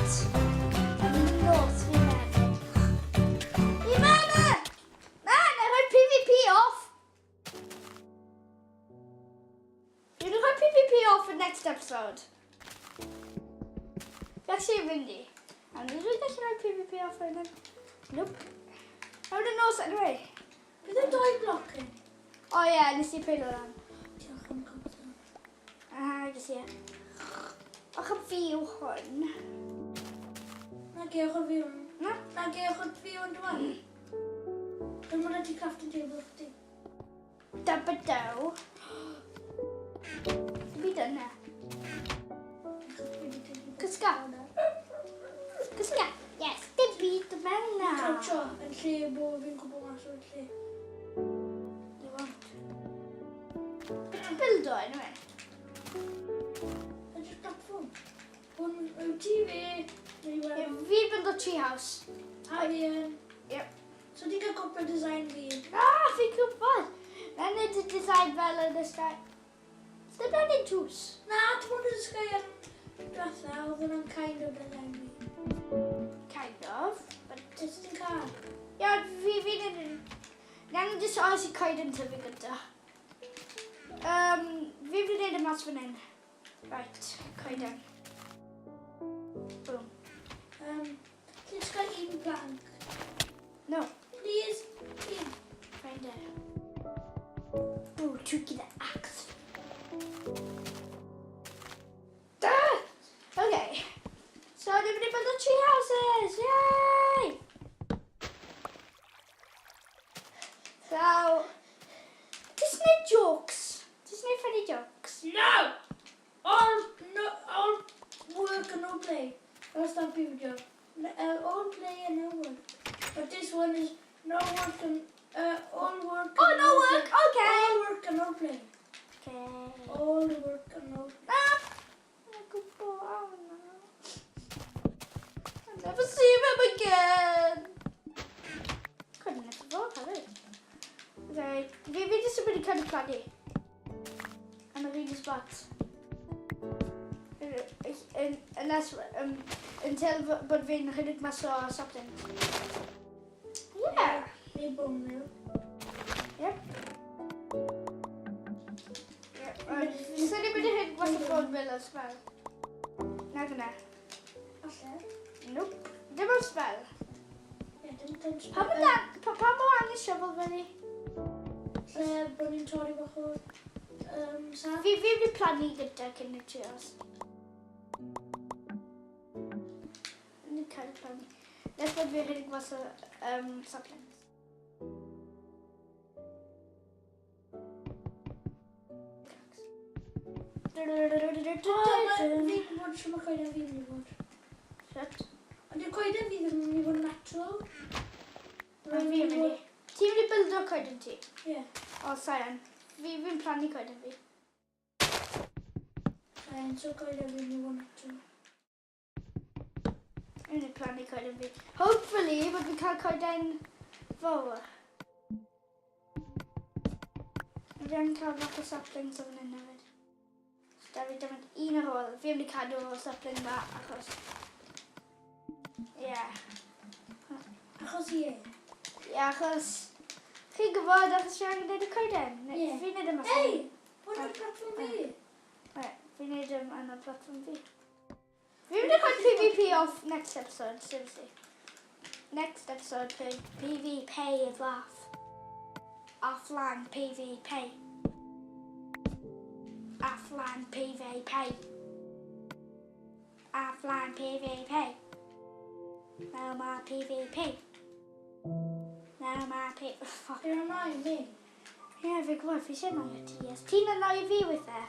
Right. Nos, fi'n meddwl. I mewn! Na, na rhoi PvP off! Dwi'n rhoi PvP off yn next episode. Fi actually yn mynd i. A dwi'n rhoi gallu rhoi PvP off yn hyn. Nope. Nawr yn nos anyway. Bydd y doi bloc yn? O ie, yeah, nes i peilo lan. Diolch am cwmpa. Ah, ges i e. Ochr fi yw hwn. Na ge ochr fi hwn. Na? Na ge ochr fi hwn, dwi'n meddwl. Dwi'n mynd i crafting table chdi. Dabba dow. Dim byd yna. Cysga. Cysga. Yes, dim byd mewn na. Croucho yn lle bo fi'n gwybod mas o'r lle. You want. Beth ti'n bildo anyway? Yn just platform. Hwn yw ti fi. Fi bildo treehouse. A fi yn. Yep. So ti'n cael copio design fi? Na, fi'n gwybod. Na wneud y design fel yn y sky. Ddim yn neud juice. Na, ti'n bod yn y sky yn diwetha, oedd hwnna'n kind of design fi. Kind of. But... Sut ti'n cael? Ia, fi fi'n neud... Na, ni jyst oes i coed yn tyfu gyda. Um, fi wedi gwneud y mas fan hyn. Right, coeden. Boom. Ti'n just cael un plank? No. Please, un. Find it. Ooh, tricky the axe. Da! Okay. So, ni'n mynd i build tree houses! Yay! So, just neud jokes. Just neud funny jokes. No! All, no, all work and no play. That's that video. All play and no work. But this one is no work and all work. Oh, and no work, play. okay. All work and no play. Okay. All work and no play. Ah! Gwybod, oh no. I'll never see him again. Couldn't have fod hefyd. Okay, fi jyst yn mynd i cael y plannu. Yn yr un spot. Unless, until bod fi'n rhedeg mas o saplings. Yeah. Neu bone meal. Yep. Yep. So ni'n mynd i rhedeg mas o bone meal as well. Na gyna. Alle. Nope. Dim ond spell. Ie, dim dim Pa mor pa mor angen shovel fyny? Lle bod ni'n torri bach o sap. Fi wedi plannu gyda cyn y trios. Ni'n cael plannu. Nes bod fi rhedeg mas o saplings. O, fi'n gwybod shwt mae coeden fi'n mynd i fod. Shut. Ond yw'r coeden fi ddim yn mynd i fod yn natural. Mae fi'n mynd i. Ti'n mynd i bildo coeden ti? Ie. O, Sion. Fi'n plannu coeden fi. Sa'n so coeden fi'n mynd i fod yn natural. Fi'n mynd i plannu coeden fi. Hopefully, bod fi'n cael coeden fawr. Fi angen cael bach o saplings o fan hyn hefyd. So, da fi dim ond un ar ôl. Fi mynd i cadw o sapling ma achos... Ie. Yeah. Achos ie. Ie, yeah, achos... Chi'n gwybod achos fi angen gwneud y coeden. Ie. Fi'n neud y mas. Ei! Hwn yw'r platform fi. Right, fi'n neud yn y platform fi. Fi'n mynd i rhoi PvP off next episode, seriously. Next episode, PvP is off. Offline PvP. Offline PvP. Offline PvP. No more PvP. No more P... Fuck. They're annoying me. Ie, fi'n gwybod, fi eisiau annoio ti. Yes. Ti'n annoio fi weithiau.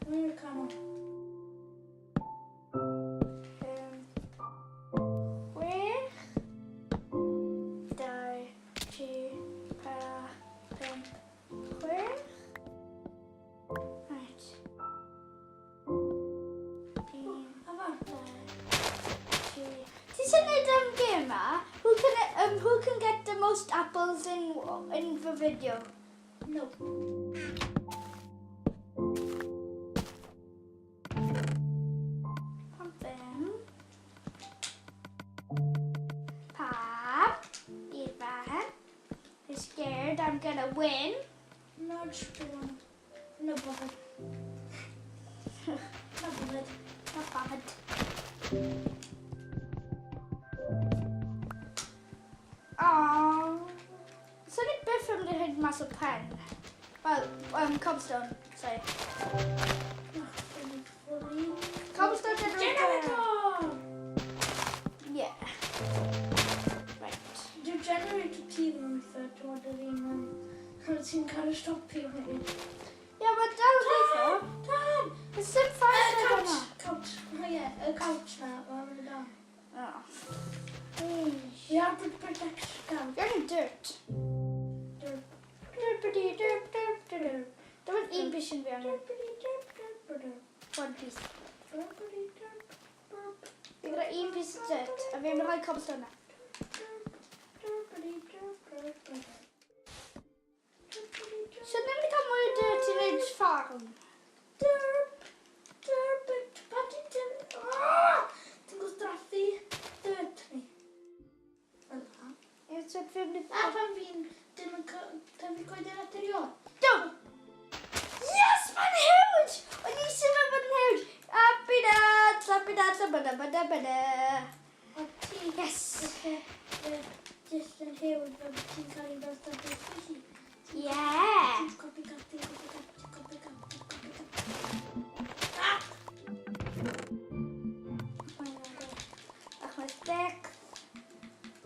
Mae'n yw'r canol. 6, 2, 3, 4, 5, 6. Right. 1, A fan. 2, 3. Ti eisiau gwneud gêm ma? Who can get the most apples in the video? No. Pam fe? You're scared I'm gonna win. No, just put on. No bothered. Not bothered. Not bothered. Aww. So ni byth yn mynd i rhaid mas o pen. Well, cobblestone, sorry. Cobblestone generator. Generator! Yeah. Right. Dyw generator ti ddim yn weithio, ti'n gwybod yr un yn... Ti'n cael y stopio hefyd. Yeah, mae dal yn gweithio. Tan! There's some Y fire couch! yna. Couch. Oh ie, y couch na, mae'n mynd down. Oh. We have to protect couch. You're in dirt. Derp, Derpity derp derp derp. Dim ond un piece yn fi angen. derpity derp derp derp. One piece. Derpity derp derp Fi gyda un piece of dirt, a fi yn rhoi cobblestone na. derp derpity derp derp derp. Derpity derp So ddim wedi cael mwy o dirt i wneud ffarm. derp derp. Pa ti'n tyfu? Ah! Ti'n gwastraffu dirt ni. Fel Ie, so fi mynd A pan fi'n dim yn tyfu coeden naturiol. Do! Yes, mae'n huge! O'n i eisiau fe bod yn huge. Happy dad, happy dad, bada bada bada. O ti Yes. Felly, jyst yn huge fel bod ti'n cael ei fel stafell squishy. Yeah. Ti'n copycat, ti'n copycat, ti'n copycat, ti'n copycat. Ah! Ach, mae stick.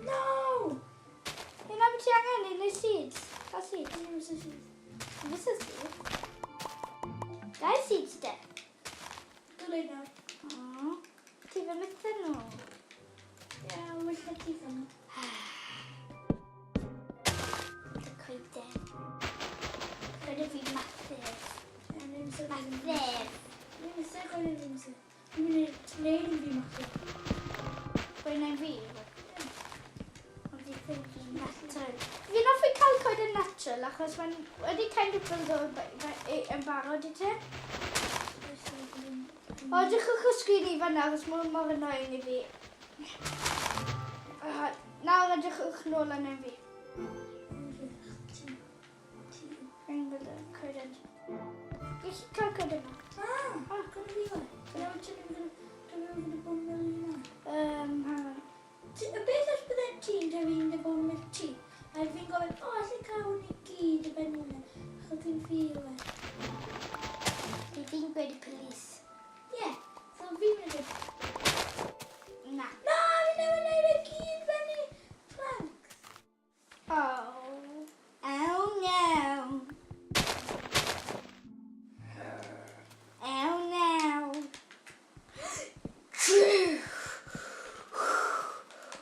No! Yna beth ti angen, un o'r seeds. Cael seeds. Yn yw'n seeds. This is seeds. Dau seeds de. Dwi'n nawr. Aw, ti fe mythyn nhw. Ie, well na ti fan. Y coeden. Coeden fi massive. Yn yw'n seeds. Massive. Yn yw'n seeds, coeden ddim seeds. Dwi'n mynd i wneud yn fi massive. Coeden fi. Natural. Fi'n hoffi cael coeden natural achos mae'n wedi kind of build o yn barod i ti. O, edrychwch y sgrin i fan'na achos mae'n mor annoying i fi. Nawr edrychwch nôl arno fi. Fi'n gweld y coeden. Gallu cael coeden yma. Ah, coeden fi fe. Dyna wyt ti'n mynd gyda bone meal yna. Hang on. Y beth os bydde ti'n tyfu un dy bone meal ti? A fi'n gofyn, o, allai cael hwn i gyd y ben hwnna, achos fi'n fi yw e. Fi fi'n gweud y police. Ie, yeah, so fi'n mynd i dweud, Na. na, fi newydd wneud e gyd fyny planks. Oh. Oh no. Oh no.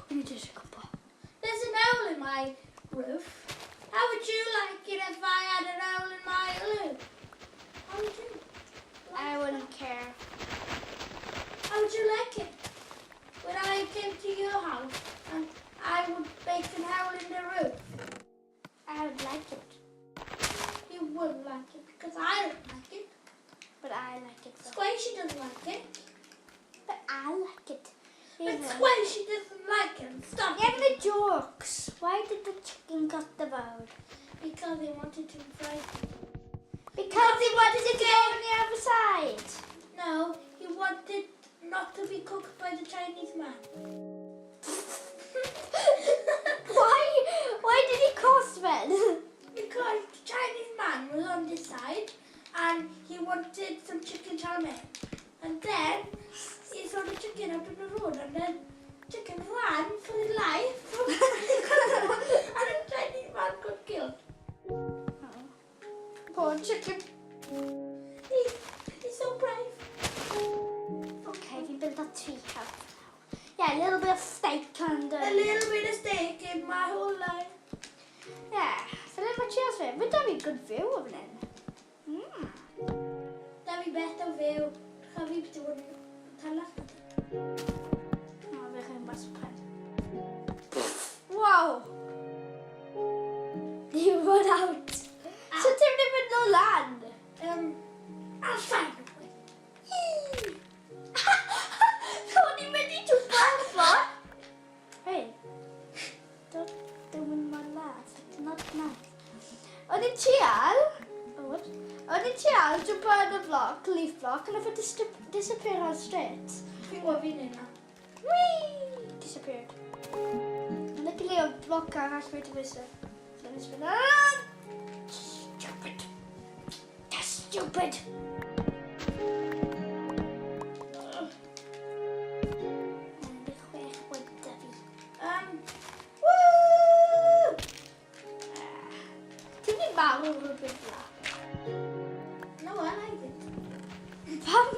O'n i jyst yn gwybod. There's an owl in my roof. How would you like it if I had an owl in my roof? How would you? I wouldn't care. How would you like it? When I came to your house and I would make an owl in the roof. I would like it. You wouldn't like it because I don't like it. But I like it though. Squishy doesn't like it. But I like it. But Even. Squishy doesn't like it. Stop Yeah, it. the jokes. Why did the chicken cut the bone? Because they wanted to fry. Because he wanted to go on the other side. No, he wanted not to be cooked by the Chinese man. Why? Why did he cross then? Because the Chinese man was on this side and he wanted some chicken chow mein. And then he saw the chicken out on the road and then chicken ran for his life. And the Chinese man got killed. Oh. Poor chicken. He's so brave. Okay, fi'n build a tree house now. Yeah, a little bit of steak and... A little bit of steak in my whole life. Yeah, fel un mae cheers fi. Fe da fi good view o fan hyn. Da fi beth o fyw. Cha fi beth i fod yn talach na ti. O, fe chi'n bas o pen. Wow! You run out. So ti'n mynd i fynd nôl lan? I'll find a way. O'n i'n mynd i twpa. Hey, don't do in my laugh. It's not nice. leaf block, and if it disappear on straight. Fi'n gwybod fi'n neud na. Whee! Disappeared. Luckily o bloc arall wedi fwyso. So nes fynd. Ah! Stupid. That's stupid. 16 pwynt da fi. Woo! Ti'n mynd marw rhywbeth fel. No, I like it. Pam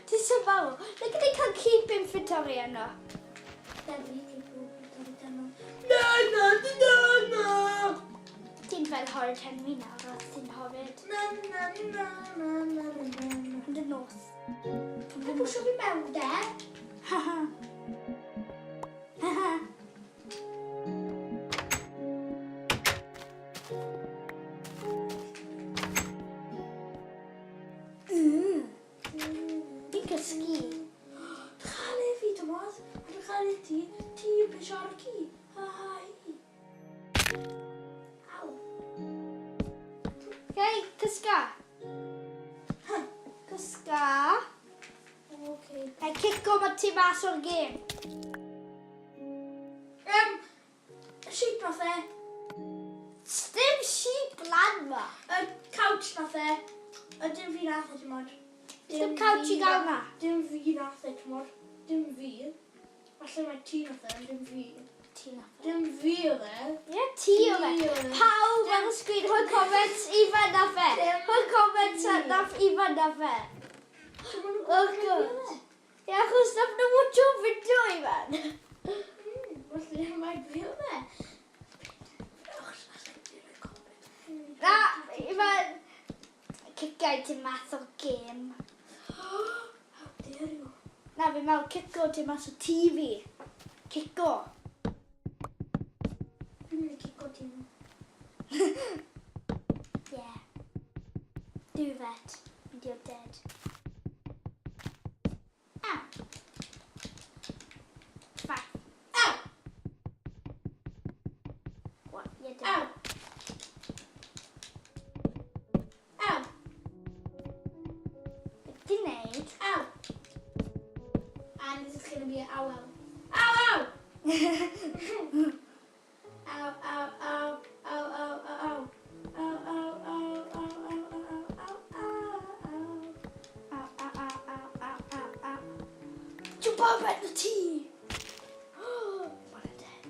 ti sy'n marw? Look at cael keep inventory yno. Da fi keep inventory yno. Na, na, na, na! Ti'n fel Horrid Henry nawr, a ti'n horrid. Na, na, na, na, na, na, na. Yn dy nos. Ti'n pwysio fi mewn, de? Haha. Haha. Fi'n cysgu. Chael fi, Thomas. A dwi'n chael ti. Ti yw pisio ar y ci. Ha, ha, hi. Aw. Okay, cysga. Cysga. Okay. A cico mae ti mas o'r gêm. Sheep nath e. Dim sheep lan ma. Y couch nath e. Y dim fi nath e, ti'n modd. Dim couch i gael na. Dim fi nath e, ti'n modd. Dim fi. Falle mae ti nath e, ond dim fi. Ti nath e. Dim fi oedd e. Ie, ti oedd e. Ti oedd e. Pawb ar y sgrin, rhoi comments Ifan na fe. Dim Rhoi comments fi. nath Ifan na fe. So ma' nhw'n Oh, gwybod fi God. oedd e. Ie, achos nath nhw watcho fideo Ifan. Felly mae fi oedd e. Achos allai fi roi comment. Na, Ifan, cicau ti mas o'r gêm. How dare you? Na, fi'n meddwl cico ti mas o TV. Cico. Fi'n mynd i cico ti. Yeah. Do that. And you're dead. Ow. Fine. Ow! What? You're dead. Ow! Ow! Beth ti'n neud? Ow! And this is going to be an ow ow. Ow ow! Ow ow ow ow ow ow ow. Ow ow ow ow ow ow ow ow ow. Ow, ow, ow, ow, ow, ow, ow. Jump up at the T! What a dead.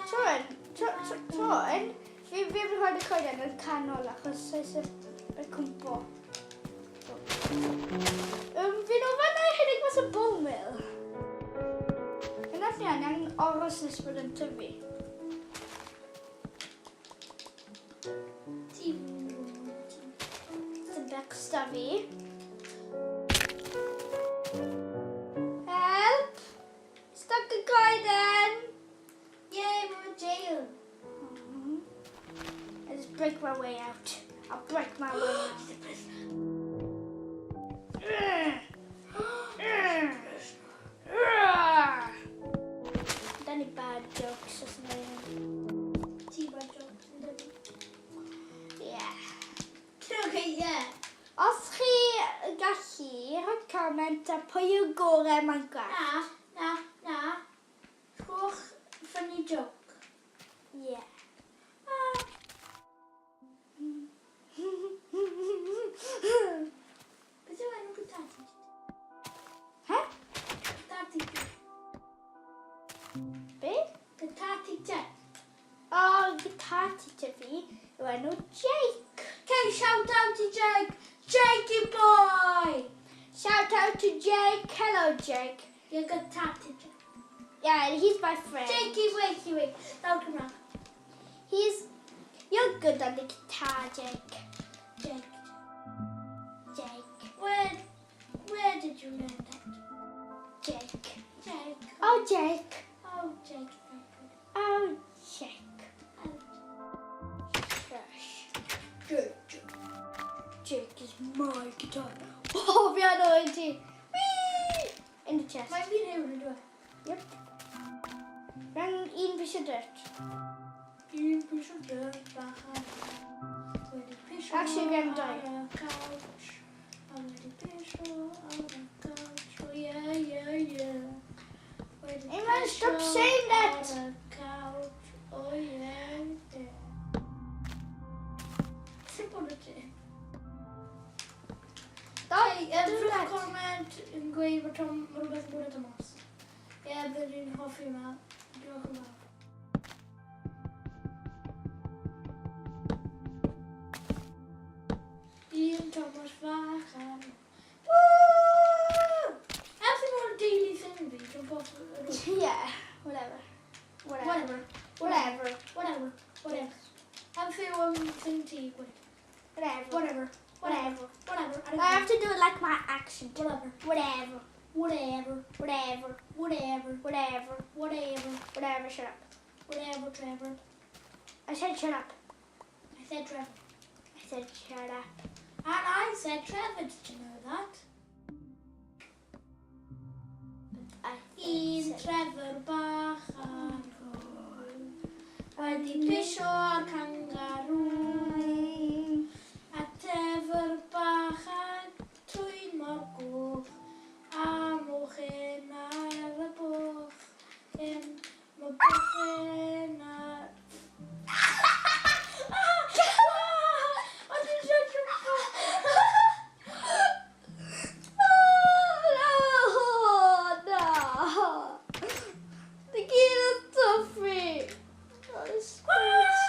Tron, tron, tron, fi wedi rhoi y coeden yn canol achos saes y cwmpo. Fi'n ofyn na rhedeg mas o bone meal. Yna ni angen oros nes bod yn tyfu. Ti. Dim becws da fi. Help! Stuck y coeden! Yay, we're in jail. I just break my way out. I'll break my way out. He's a prisoner. Any bad jokes or something? Ti bad jokes yn dod. Yeah. Okay, yeah. Os chi gallu, rhoi comment a pwy yw gorau Minecraft. Na, na, na. Rhowch funny joke. Yeah. Ah. Beth yw enw guitar teacher? He? Guitar teacher. Be? Guitar teacher. O, guitar teacher fi yw enw Jake. Okay, shout out to Jake. Jakey boy. Shout out to Jake. Hello, Jake. Your guitar teacher. Yeah, he's my friend. Jakey, wakey, wake. Nawr Cymraeg. He's... You're good on the guitar, Jake. Jake. Jake. Where did you learn that? Jake. Jake. Oh, Jake. Oh, Jake. Very good. Oh, Jake. Oh, Shush. Jake. Jake is my guitar. Oh, fi arno i ti. Whee! In the chest. Mae'n fi'n hyn yn dweud. Yep. Rhan un piece o dirt. Un piece o dirt bach ar wedi pisio Actually, fi angen dau. ar y couch. pisio ar y couch, oh yeah, yeah, yeah. Wedi Amen, stop pisio saying that. Ar y couch, oh yeah, yeah. Sut bod y ti? Stop Hey, do rhywbeth that. comment yn gweud bod Tom, ma' rhywbeth yn bod y Thomas. Ie, yeah, byddwn i'n hoffi yma. Diolch yn fawr. Un Thomas fach am... Woo! Ers i fod yn daily thing fi, dwi'n bot... Yeah, whatever. Whatever. Whatever. Whatever. Whatever. Whatever. Am fyw am thing ti, gweud. Whatever. Whatever. Whatever. Whatever. I have to do it like my accent. Whatever. Whatever. Whatever. Whatever. Whatever. Whatever. Whatever. Whatever. Shut up. Whatever, Trevor. I said shut up. I said Trevor. I said shut up. And I said Trevor, did you know that? But I Un said Trevor bach ar ôl wedi pisio ar kangaroo a Trevor bach a trwyn mor goch a mochyn ar y boch yn mae bochyn ar... O'n i'n siarad. Oh, no, no. The gyd yn tyfu. Oh, squids.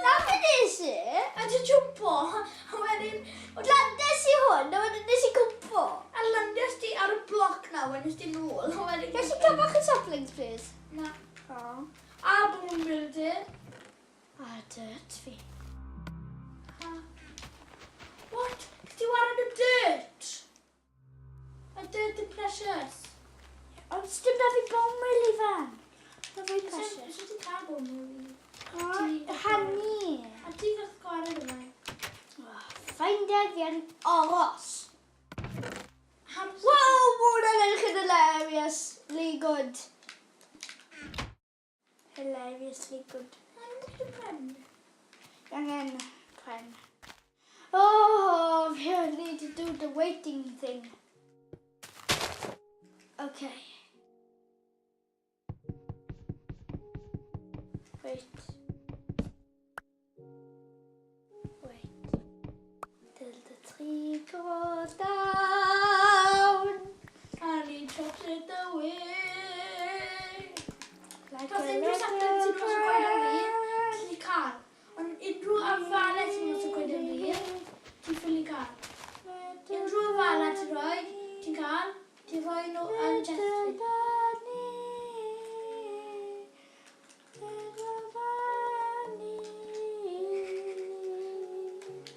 Na beth nes i? A ti jwmpo, a wedyn... Landes i hwn, a wedyn nes i cwmpo. A landes ti ar y bloc na, wedyn nes ti nôl, a wedyn... Nes i cael bach o saplings, please? Na. Oh. A bone building. A dirt fi. Ha. What? Cos ti wared y dirt? Y dirt yn precious. Ond sdim da fi bone meal i fan. Na fi precious. Sut ti'n cael bone meal? Rhannu. A ti gath gwared yma? Ffindiau fi yn oros. Hamster. Wow, mae hwnna'n edrych yn hilariously good. Hilariously good. Angen gallu pren. Angen pren. Oh, we need to do the waiting thing. Okay. Wait. Wait. Till the tree goes down. And he chops it away. Like Dos a unrhyw sapling sy'n dros y coeden fi, bird. ti'n ei cael. Ond unrhyw afalau sy'n dros y coeden fi, ti'n ffili cael. Unrhyw afalau ti'n rhoi, ti'n cael, ti'n rhoi nhw yn chest fi.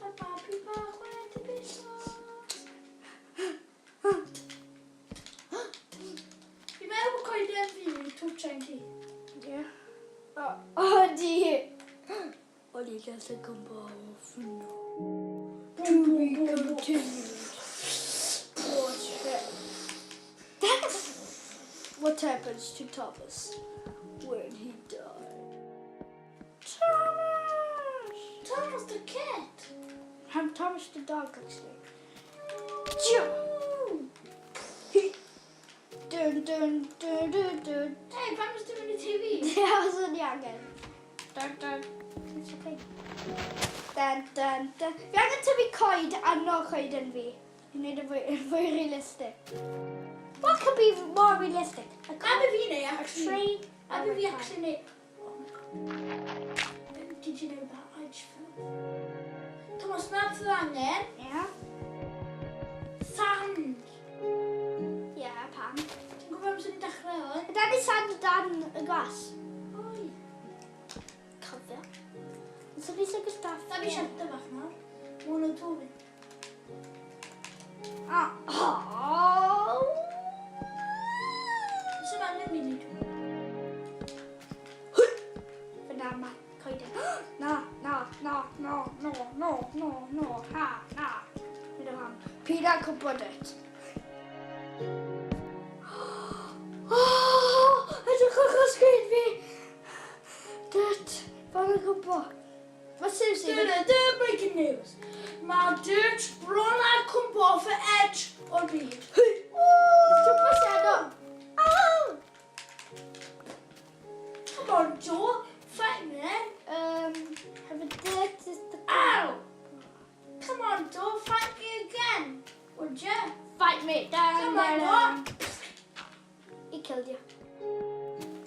A babi bach wedi pisio. Fi'n meddwl bod coeden fi wedi twtsio'n ti. Yeah. Oh, di. O'n i gallu gwybod off no. To be continued. What That's what happens to Thomas when he died. Thomas! Thomas the cat. I'm Thomas the dog, actually. Jump! Dun dun dun dun dun. Hey, pam ys ti'n mynd i TV? Yeah, I was yn angen. Dun dun. It's okay. Dun dun dun. Fi angen tyfu coed arno coeden fi. I wneud yn fwy, fwy realistic. What could be more realistic? A, Na be fi'n neud, a actually. tree? Na be fi actually neud. Oh my God. Did you know that I just fell? Thomas, na beth oedd angen? Yeah. Sand. Yeah, pam. Ti'n gwybod amser ni'n dechrau hwn? Dan ni sand dan y glas. Oi. Cofio. So fi sy'n staff. Na fi shelter bach nawr. Mae hwn yn to fi. Ah. Oh. Sy'n angen mini to. Fyna ma coeden. Na, na, na, no, no, no, no, no, ha, na. Nid o ham. Paid â gwybod it. Oh, edrych ar sgrin fi. Dirt, fan yn gwybod. Mae seriously... Dyna, dyna breaking news. Mae Dirt bron a cwmpo off y edge. Fight me. Down, Come on, down. He killed you.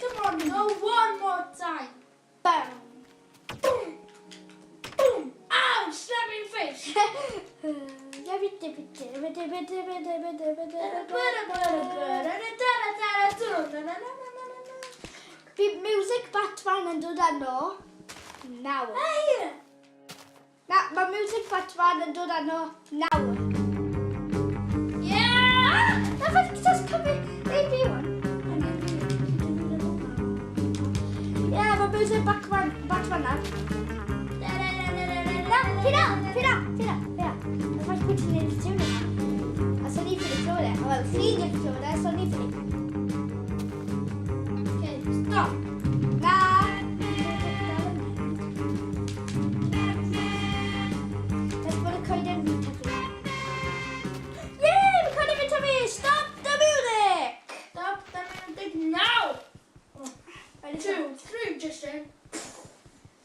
Come on, go one more time. Boom. Boom. Boom. Ow, slap me in the face. Bydd music Batman yn dod arno nawr. Hey! Na, mae music Batman yn dod arno nawr. Yeah! Na, fe just cymryd ei fi wan. Ie, mae music Batman nawr. Na, pina, pina, pina, pina. Y ffaith bod ti'n neud y tiwn yma. A so ni ffili clywed e. Wel, chi'n gallu clywed e, so ni ffili. Okay, stop. Na. Let's bod y coeden fi tyfu. Yay, mae coeden fi tyfu! Stop the music! Stop the music now! Ready, Two, three, Justin.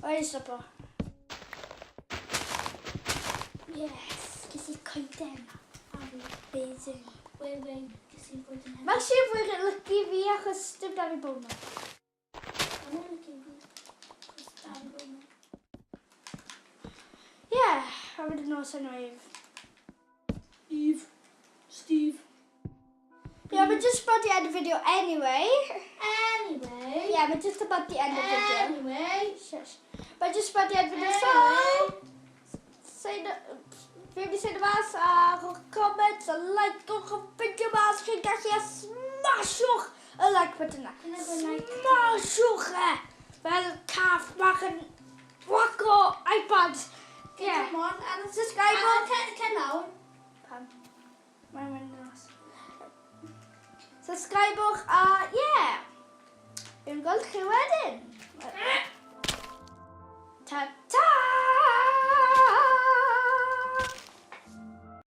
Ready, stop o. Yes, ges i coeden. Amazing. Wait, wait, ges i fod yn Mae'n siŵr fwy lucky fi achos dim da fi bod yma. I'm lucky fi. Cos da fi bod yma. Yeah, mae'n mynd yn nos anyway. Eve. Steve. Yeah, we're just about the end of the video anyway. Anyway. Yeah, we're just about the end of the video. Anyway. Shush. We're just about the end of the video. So, say no, fi wedi seinio mas a rhowch comments a like, gwch y fideo mas chi'n gallu a smashwch y like button na. Smashwch e! Fel cath bach yn waco iPad. Yeah. Come on, and Subscribe. Cer lawr. Pam? Mae'n mynd yn nos. Subscribewch a, yeah. Fi'n gweld chi wedyn. Ta-ta!